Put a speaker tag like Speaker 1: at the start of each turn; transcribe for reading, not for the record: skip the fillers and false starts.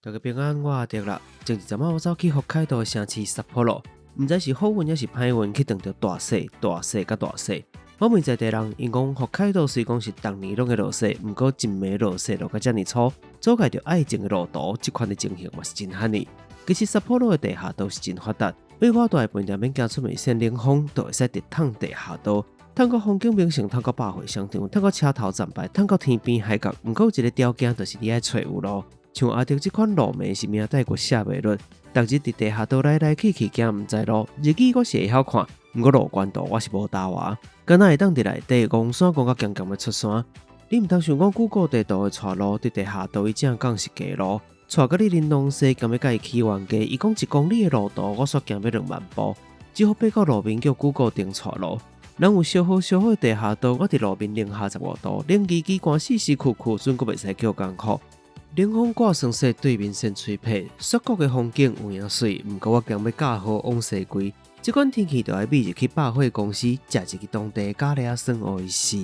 Speaker 1: 大家平安，我阿德啦。前一陣仔我走去北海道的城市札幌，毋知是好運抑是歹運，去撞著大雪、大雪佮大雪。我問在地人，𪜶講北海道雖講是逐年攏會落雪，毋過一暝落雪落甲遮爾粗，阻礙著愛情的路途，這款的情形嘛是真罕見。其實札幌的地下道是真發達，對我蹛的飯店欲行出門扇冷風，就會使直淌地下道，淌到風景名勝，淌到百貨商場，淌到車頭站牌，淌到天邊海角。毋過有一个條件，就是你愛揣有路。像阿德這款路迷是命帶骨寫袂落，逐日佇地下道來來去去，驚毋知路。日語我是會曉看，毋過路懸圖我是無沓活。敢若會當佇內底戇山戇甲強強欲出山。你毋通想講 Google 地圖會帶路，佇地下道伊正講是假路，帶甲你恁攏西，敢欲共伊起冤家。伊講1公里的路途，我煞行欲2萬步，只好爬到路面叫 Google 燈帶路。人有燒好燒好的地下道，我佇路面零下15度，冷吱吱寒死死屈屈，準閣袂使叫艱苦。冷風掛霜雪對面扇吹皮，雪國的風景有影媠，毋過我驚欲駕雨往西歸。這款天氣就愛米入去百貨公司，食一支當地咖喱仔酸予伊死。